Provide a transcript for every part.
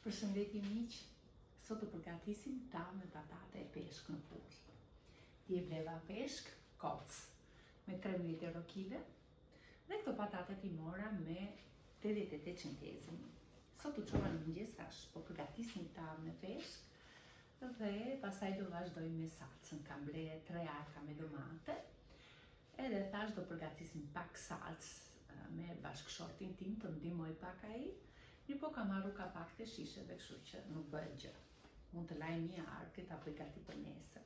Përshëndetje miq, sot do përgatisim tavë me patate e peshk në furrë. Dje bleva peshk, koc, me 13 euro kile, dhe këto patatet i mora me 88 centezëm. Sot u çova në mëngjes thash, po përgatis një tavë me peshk, dhe pastaj do vazhdojmë me salcën. Kam ble tre arka me domate, Edhe thash do përgatisim pak salcë me bashkëshortin tim të ndihmoj pak ai, mirëpo kam harru kapakët e shisheve, kështu që nuk bëhet gjë. Mund të laj një arkë e ta bëj gati për nesër.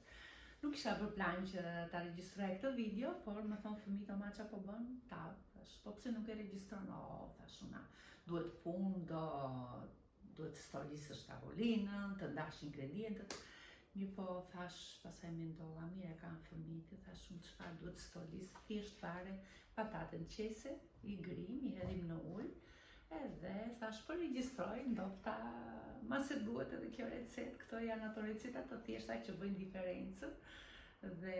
Nuk kisha bërë plan që ta regjistroja këtë video, por më thonë fëmijët o ma ça po bën, tavë, thash, po pse nuk e regjistron, o, thash unë, duhet punë, do duhet të stolisësh tavolinën, të ndash ingredientët. Mirëpo, thash, pastaj mendova, mirë e kanë fëmijët, e thash unë çfarë duhet të stolis, thjesht fare, patatet në qese, i grim, i hedhim në ujë, edhe thash, po regjistroj, ndofta mase duhet edhe kjo recetë, këto janë ato receta të thjeshta që bëjnë diferencën dhe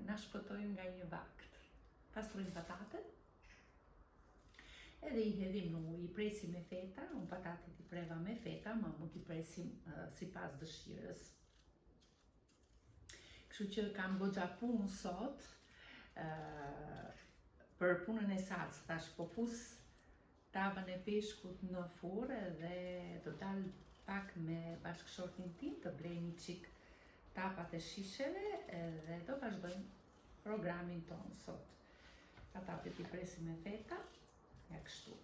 na shpëtojnë nga një vakt. Pastrojmë patatet, Edhe i hedhim në ujë, i presim me feta, unë patatet i preva me feta, ma mund t'i presim uh, sipas dëshirës. Kështu që kam goxha punë sot, uh, për punën e salcës, thash po fus tavën e peshkut në furrë dhe do dal pak me bashkëshortin tim të blej një çik tapat e shisheve dhe do vazhdojmë programin tonë sot. Patatet i presim me feta, ja kështu.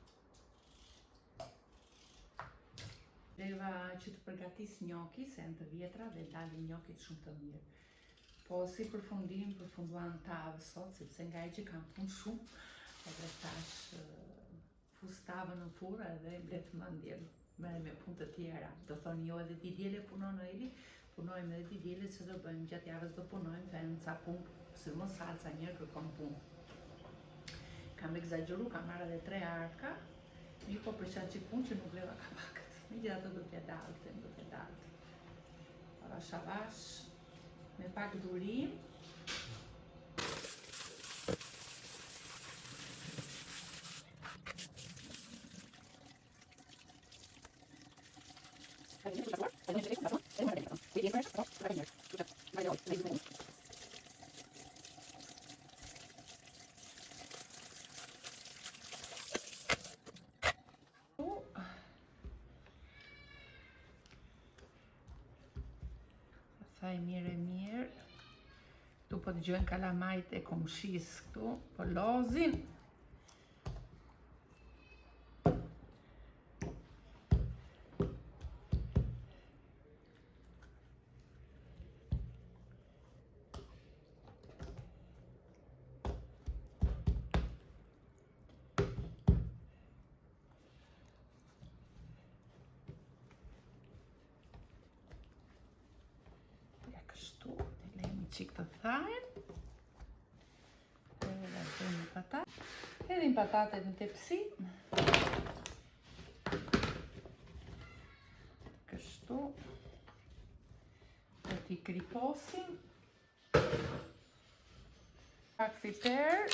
Bleva që të përgatis njoki, se janë të vjetra dhe dalin njokit shumë të mirë. Po si përfundim, përfunduan tavë sot, sepse ngaqë kam punë shumë, edhe thash Fus tavën në furrë edhe mbledh mendjen, merrem me punë të tjera. Do thoni jo edhe të diele punon Noeli, punojmë edhe të diele se do bëjmë gjatë javës do punojmë, të janë ca punë, sidomos salca njëherë kërkon punë. Kam ekzagjeru, kam marrë edhe tre arka, mirëpo për qatë që punë që nuk bleva kapakët. Megjithatë do t'ja dal, do t'ja dal. Avash, avash, me pak durim. Thaj mirë e mirë. Këtu po dëgjojnë kalamajt e komshisë këtu, po lozin. Ja kështu, t'i lejmë një çikë të thahen. Edhe vazhdojmë me patate. Hedhim patatet në tepsi. Kështu. Do t'i kriposim. Pak piper.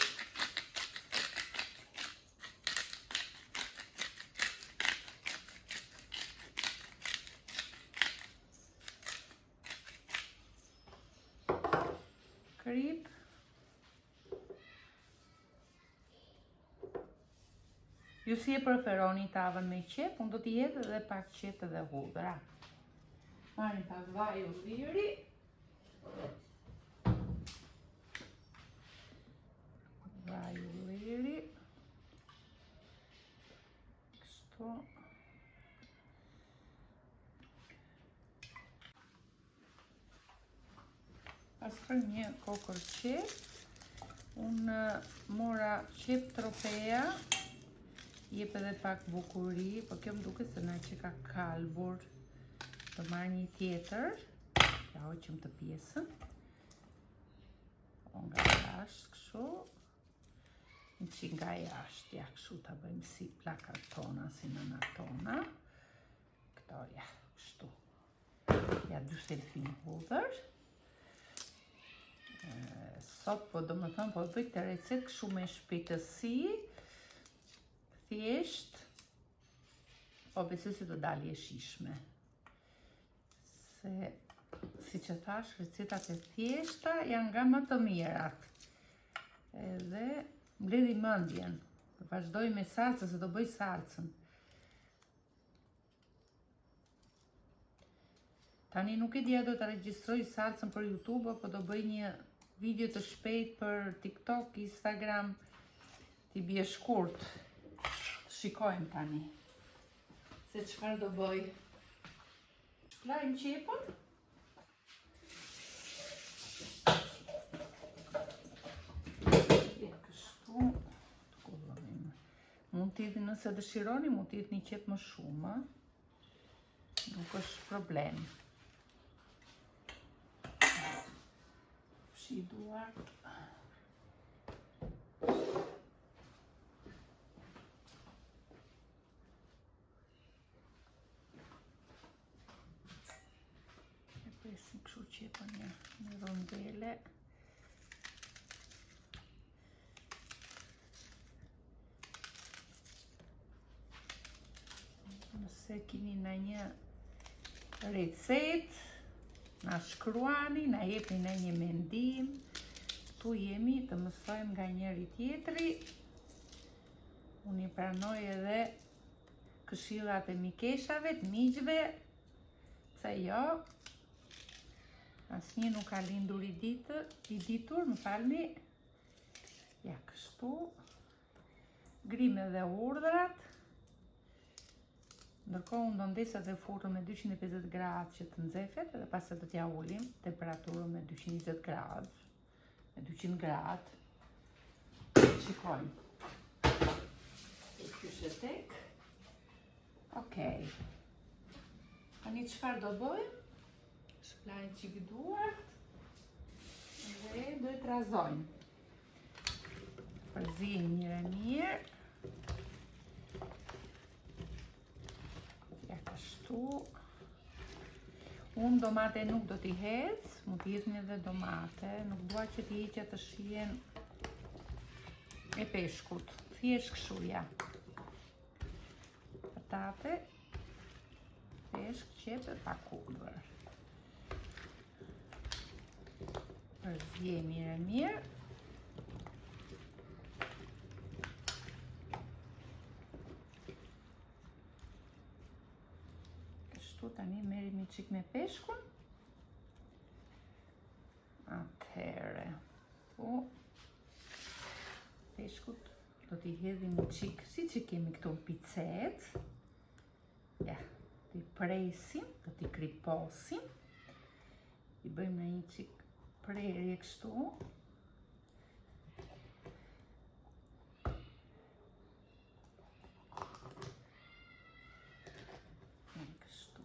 Krip. Ju si e preferoni tavën me qepë, unë do t'i hedh edhe pak qepë dhe hudhra. Marrim pak vaj ulliri. Vaj ulliri. Kështu. Pastrojmë një kokërr qepë. Unë mora qepë tropea, jep edhe pak bukuri, po kjo më duket se na qenka kalbur. Do marr një tjetër, ja hoqëm të pjesën. O nga jashtë kështu, një çik nga jashtë, ja kështu ta bëjmë si plakat tona, si nënat tona. Këto ja, kështu. Ja dy thelpinj hudhër. Sot po domethënë, po bëj këtë recetë kështu me shpejtësi. Thjesht. Po besoj se do dali e shijshme. Se, siç e thash, recetat e thjeshta janë nga më të mirat. Edhe mbledhi mendjen. Vazhdoj me salcën, se do bëj salcën. Tani nuk e di a do të regjistroj salcën për YouTube, apo do bëj një video të shpejt për TikTok, Instagram, t'i bie shkurt. Shikojmë tani se çfarë do bëj. Shplajmë qepën. Ja, kështu, të kullojmë. Mund të hidhni nëse dëshironi, mund të hidhni qepë më shumë, Nuk është problem. Fshi duart. E presim kështu qepën një në rondele. Nëse kini ndonjë recetë, na shkruani, na jepni ndonjë mendim, këtu jemi të mësojmë nga njëri tjetri, unë i pranoj edhe këshillat e mikeshave, të miqve, pse jo, asnjë nuk ka lindur i ditë, i ditur, më falni, ja kështu, grijmë edhe hurdhrat, ndërkohë unë do ndez edhe furrën me 250 gradë që të nxefet, edhe pastaj do t'ja ulim temperaturën me 220 gradë, me 200 gradë, shikojmë. Qysh e tek. Okej. Tani çfarë do bëjmë? Shplajmë çik duart dhe do e trazojmë. Përziejmë mirë e mirë. Ja kështu. Unë domate nuk do t'i hedh, mund t'i hidhni edhe domate, nuk dua që t'i heq atë shijen e peshkut. Thjesht kështu ja. Patate, peshk, qepë, pak hudhër. Përziej mirë e mirë. Kështu tani merremi çik me peshkun. Atëherë, po peshkut do t'i hedhim një çik, siç e kemi këtu në picet. Ja, t'i presim, do t'i kriposim. I bëjmë në një çik prerje kështu. Kështu.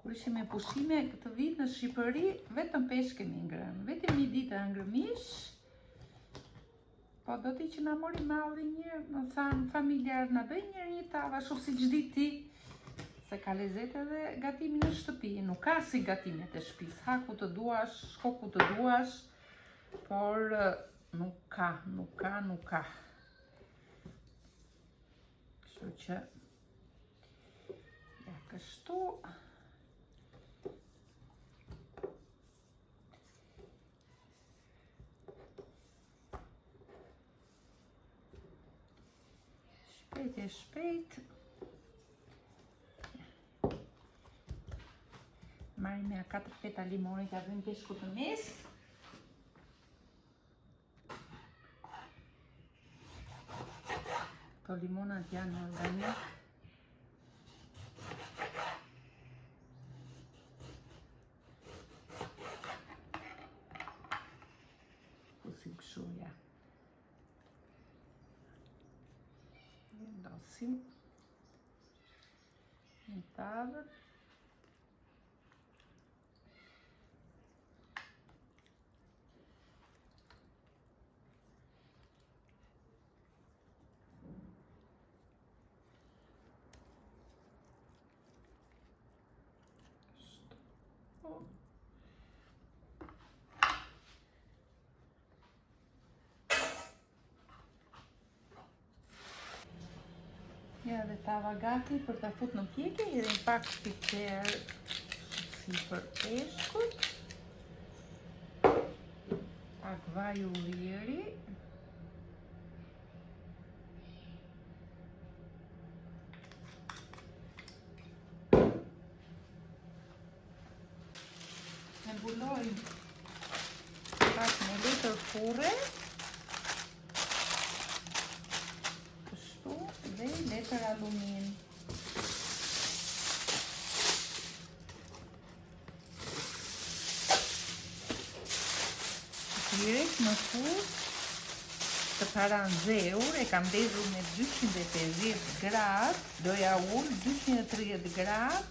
Kur ishim me pushime këtë vit në Shqipëri, vetëm peshk kemi ngrënë. Vetëm një ditë hëngrëm mish. Po do ti që na mori malli një, më thanë familjarë, na bëj një një tavë, ashtu siç di ti. Se ka lezet edhe gatimi në shtëpi, nuk ka si gatimet e shtëpisë, ha ku të duash, shko ku të duash, por nuk ka, nuk ka, nuk ka. Kështu që, ja kështu, Shpejt e shpejt. Marrim ja 4 feta limoni t'ia vëmë peshkut në mes. Këto limonat janë organik. Fusim kështu ja. Vendosim në tavë. tava gati për ta fut në pjekje, hedhim pak piper sipër peshkut. Pak vaj ulliri. E mbulojmë pak me letër furre. Kështu dhe letër alumin. Direkt në furrë të paranxehur e kam ndezur me 250 gradë, do ja ul 230 gradë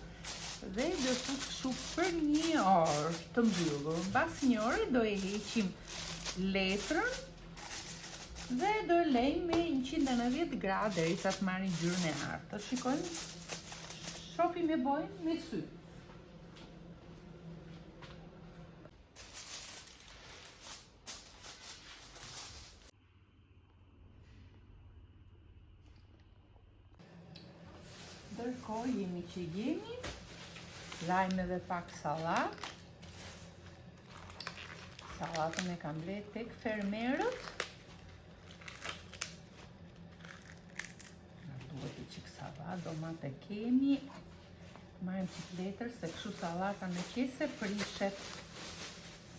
dhe do e fus kështu për një orë të mbyllur. Mbas një ore do e heqim letrën dhe do e lejmë me 190 gradë derisa të marrë ngjyrën e artë. Të shikojmë, shofim e bojmë me sy. Ndërkohë jemi që jemi, lajmë edhe pak sallatë. Sallatën e kam ble tek fermerët. Na duhet një çikë sallatë, domate kemi. Marrim çikë letër, se kështu sallata në qese prishet.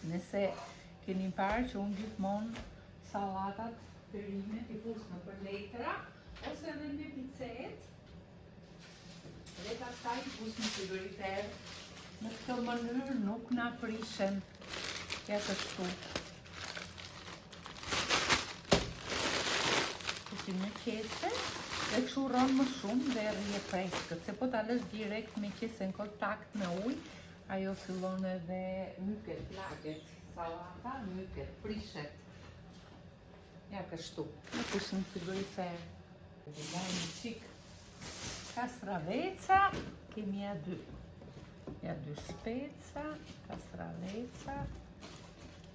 Nëse keni parë që unë gjithmonë sallatat, perimet i fus nëpër letra, ose edhe me picetë, dhe pastaj i fus në frigorifer. Në këtë mënyrë nuk na prishen. Ja kështu. Fusim në qese dhe kështu rron më shumë dhe rri e freskët, se po ta lësh direkt me qese në kontakt me ujë, ajo fillon edhe myket, plaket, sallata myket, prishet. Ja kështu, e fusim në frigorifer. Dhe lajmë një çikë kastraveca, kemi ja dy. Ja dy speca, kastraveca.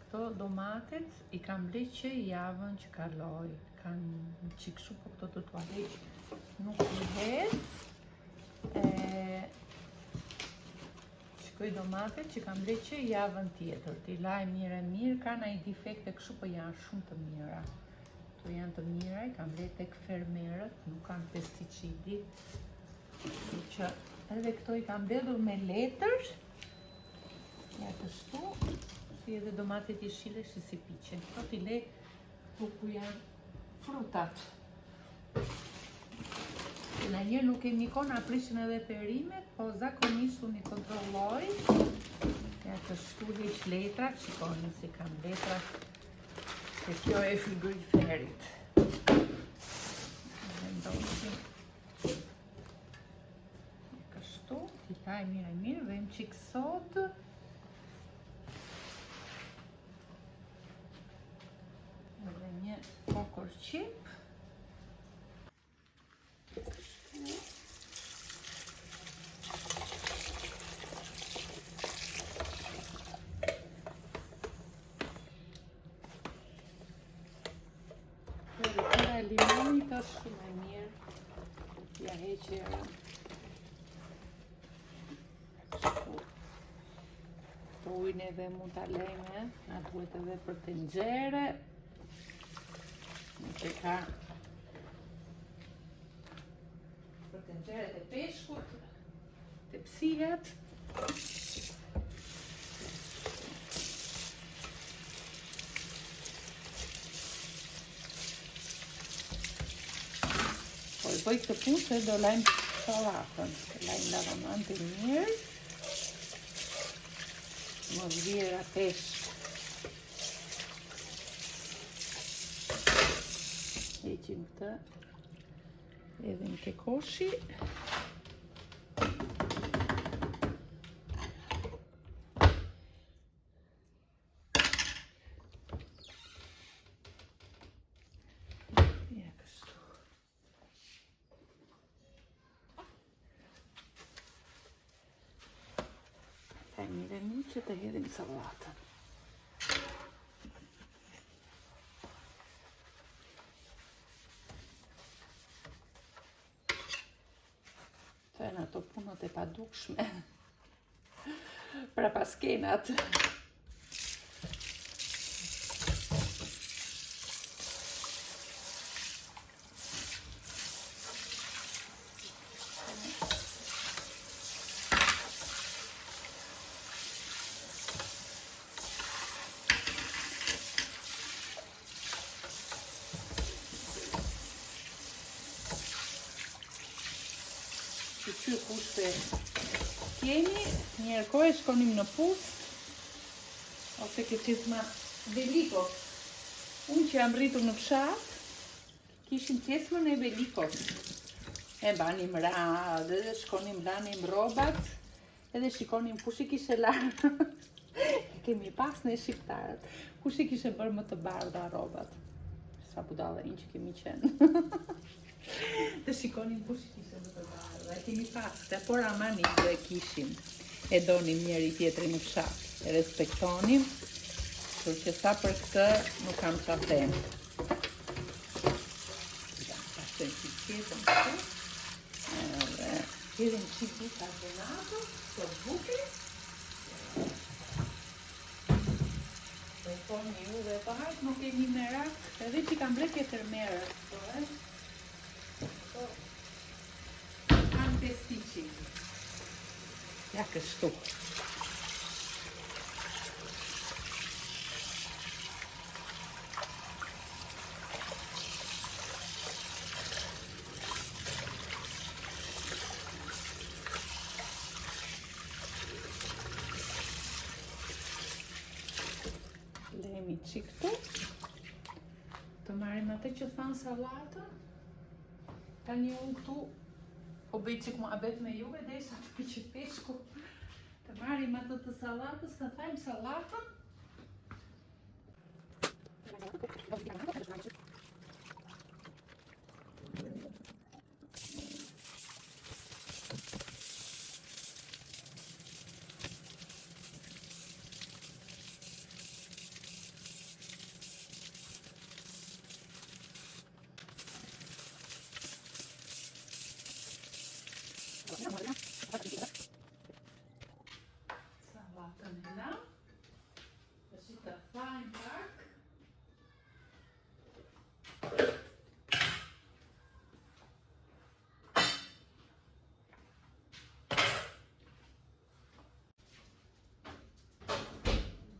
Këto domatet i kam ble që javën që kaloi. Kanë një çikë shu, po këto do t'ua heq. Nuk i hedh. E, Shikoj domatet që kam ble që javën tjetër. T'i laj mirë e mirë, ka naj defekte kështu, po janë shumë të mira. Këto janë të mira, i kam ble tek fermerët, nuk kanë pesticidi. Kështu që edhe këto i kam mbledhur me letër. Ja kështu, si edhe domatet jeshile shi si piqen. Këto t'i le këtu ku janë frutat. Nganjëherë nuk kemi kohë, na prishen edhe perimet, po zakonisht unë i kontrolloj. Ja kështu heq letrat, shikoni si kam letrat te kjo e frigoriferit. Vendosim. Kështu, t'i laj mirë e mirë, vëmë çikë sodë. Edhe një kokërr qepë. Era e limonit është shumë e mirë. Ja heq erën. Këtë ujin edhe mund ta lejmë, na duhet edhe për tenxhere. Nuk e ka për tenxheret e peshkut, tepsihet. Po e bëj këtë punë se do lajmë sallatën. E lajmë lavamantin mirë. Mos vijë era peshk. Heqim këtë. Edhe në te koshi. Ja kështu. E mirë e mirë që të hedhim sallatën. këto punët e padukshme. Prapaskenat. Shyqyr kushte kemi, njëherë kohë shkonim në pus, ose ke çezma Velikos. Unë që jam rritur në fshat, kishim çezmën e Velikos. E mbanim radhë, dhe shkonim lanim rrobat, Edhe shikonim kush i kishte larë. E kemi pas ne shqiptarët. Kush i kishte bërë më të bardha rrobat. Sa budallenj që kemi qenë. Dhe shikonim kush i kishte më të bardha. E kemi pas këtë, por ama ne do e kishim. E donim njëri tjetrin në fshat. E respektonim. Kështu që sa për këtë nuk kam ça them. Ja, pasojmë si qepën këtu. Edhe hedhim çik bikarbonato, sodë buke. Po thoni ju dhe po hajt nuk kemi merak, edhe që kam blerë ke fermerët, po e? Po, kanë pestiqin. Ja kështu. Lemi çik këtu. Të marrim atë që thanë sallatën. Tani unë këtu po bëj çik muhabet me juve derisa të piqet peshku. Të marrim atë të sallatës, të thajmë sallatën. Sallatën e la. Tashi ta thajmë pak.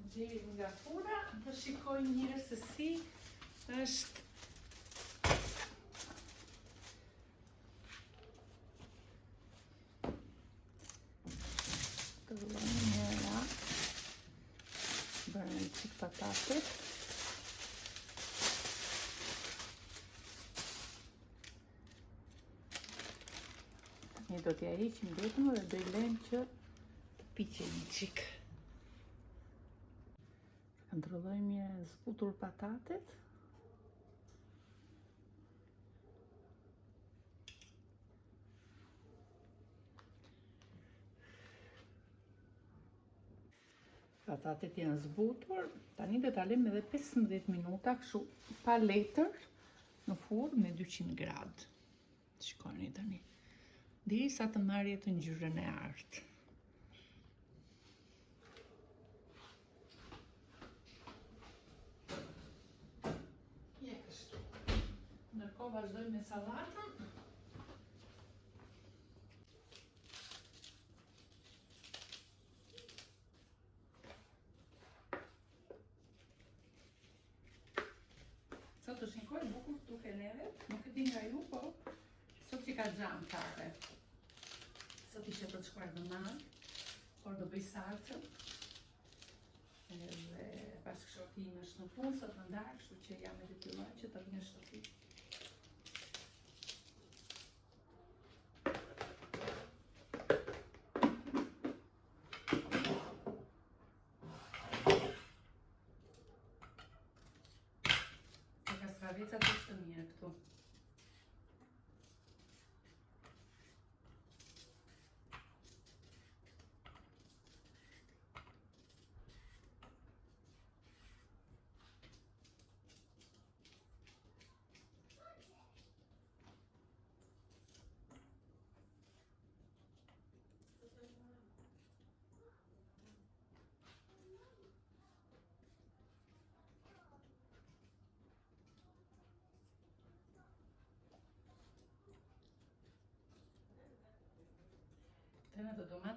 Nxjerrim nga furra, të shikojmë njëherë se si është Të vëllojmë njëra Bërë një çik patatet Ne do t'ja heqim vetëm dhe do i lëmë që të piqen një çik. Kontrollojmë mirë zbutur patatet. Patatet janë zbutur, tani do ta lëmë edhe 15 minuta kështu pa letër në furrë me 200 gradë. Shikoni tani. Derisa të marrë atë ngjyrën e artë. Ja kështu. Ndërkohë vazhdojmë me sallatën. Sot është një kohë e bukur këtu ke neve, nuk e di nga ju, po sot që ka xham fare. Sot ishe për të shkuar në mal, por do bëj salcën. Edhe bashkëshorti im është në punë, sot në darkë, kështu që jam e detyruar që të rri në shtëpi. E kastravecat është mirë këtu.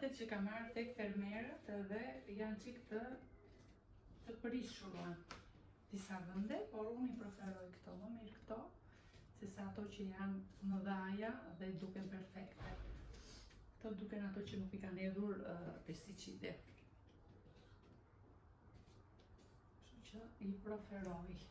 domatet që kam marrë tek fermerët dhe janë çik të të prishura disa vende, por unë i preferoj këto, më mirë këto, se sa ato që janë të mëdhaja dhe duken perfekte. Këto duken ato që nuk i kanë hedhur uh, pesticide. Kështu që i preferoj.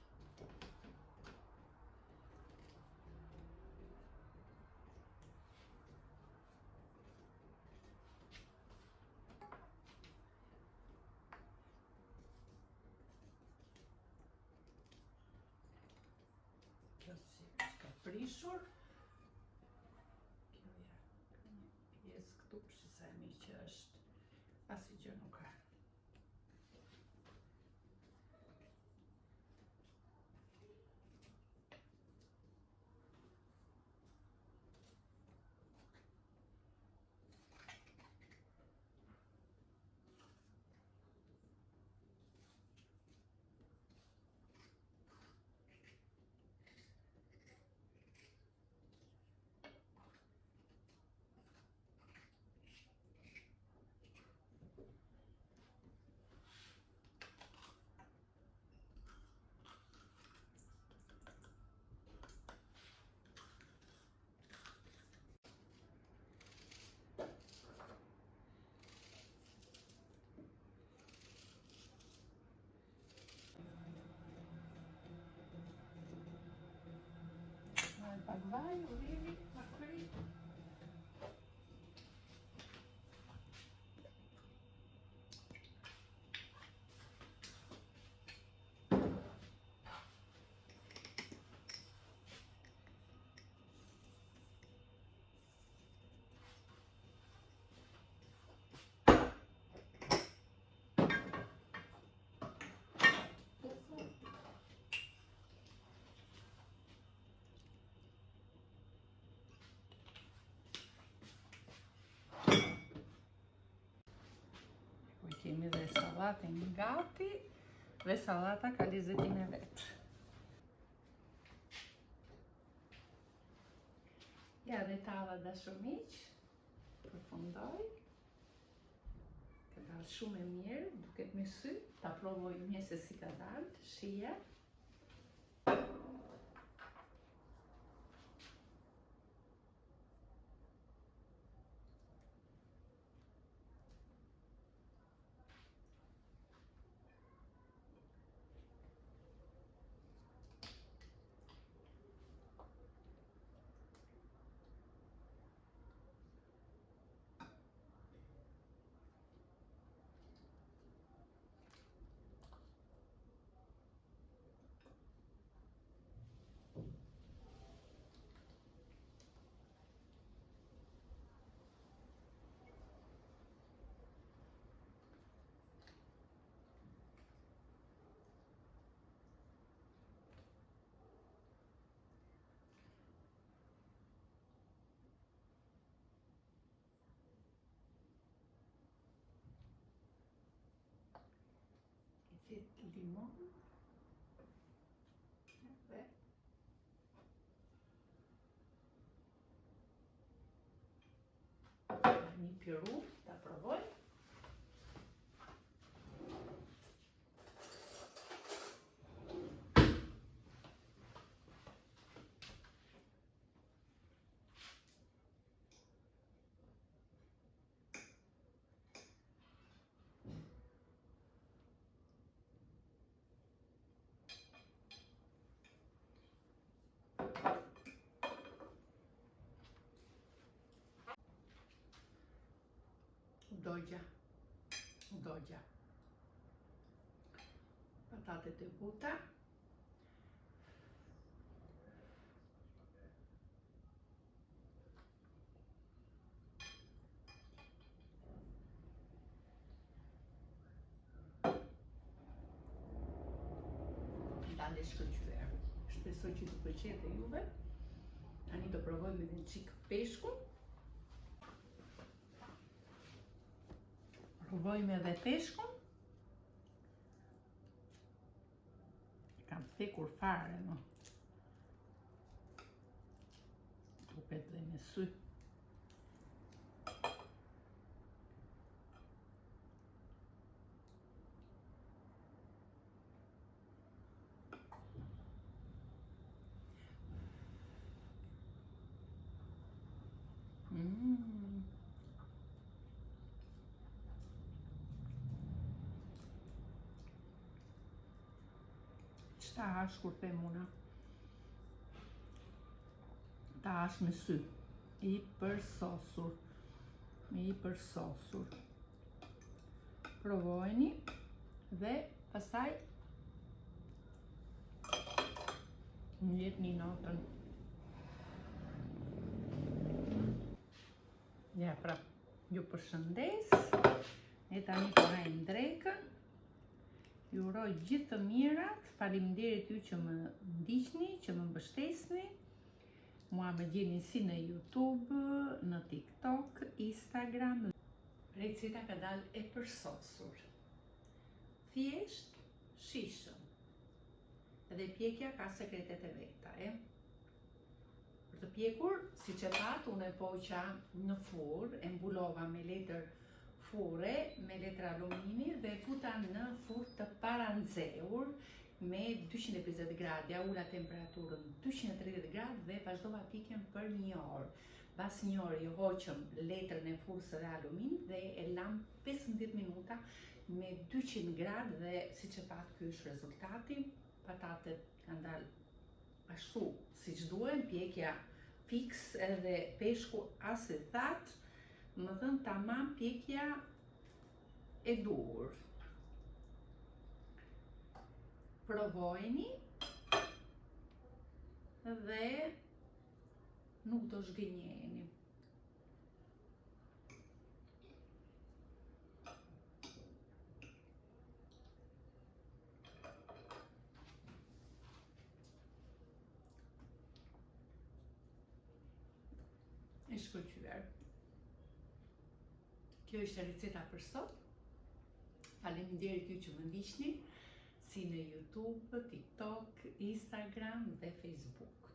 Kjo si ka prishur. Kjo ja, ka një pjesë këtu, për sa e mirë që është, asgjë nuk ka. Pak vaj, ulliri, pak kripë. Po i kemi dhe sallatën gati dhe sallata ka lezetin e vet. Ja dhe tava dashur miq, përfundoi. Ka dalë shumë e mirë, duket me sy, ta provoj mirë se si ka dalë, shija. Një limon. Dhe një pirun, ta provoj. Dogja. Dogja. Patatet e buta. Dalë e shkëlqyer. Shpresoj që t'ju pëlqejë dhe juve. Tani do provojmë edhe një çik peshkun. Provojmë edhe peshkun. Kam thekur fare, no. Duket dhe me sy. Ç'ta hash kur them unë? Ta hash me sy. I përsosur. I përsosur. Provojeni dhe pastaj më jepni notën. Ja, pra, ju përshëndes. Ne tani po hajmë drekën. Ju uroj gjithë të mirat. Faleminderit ju që më ndiqni, që më mbështesni. Mua më gjeni si në YouTube, në TikTok, Instagram. Receta ka dalë e përsosur. Thjesht, shijshëm. Dhe pjekja ka sekretet e veta, e? Për të pjekur, siç e patë, unë e poqa në furrë, e mbulova me letër furre, me letër alumini dhe e futa në furrë të paranxehur me 250 gradë, ia ula temperaturën 230 gradë dhe vazhdova pjekjen për një orë. Pas një ore i hoqëm letrën e furrës dhe alumin dhe e lamë 15 minuta me 200 gradë dhe siç e patë ky është rezultati, patatet kanë dalë ashtu siç duhen, pjekja fiks edhe peshku as i thatë, domethënë tamam pjekja e duhur. Provojeni dhe nuk do zhgënjeheni. E shkëlqyer. Kjo ishte receta për sot. Faleminderit ju që më ndiqni si në YouTube, TikTok, Instagram dhe Facebook.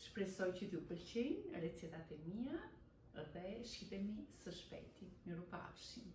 Shpresoj që t'ju pëlqejnë recetat e mia dhe shihemi së shpejti. Mirupafshim.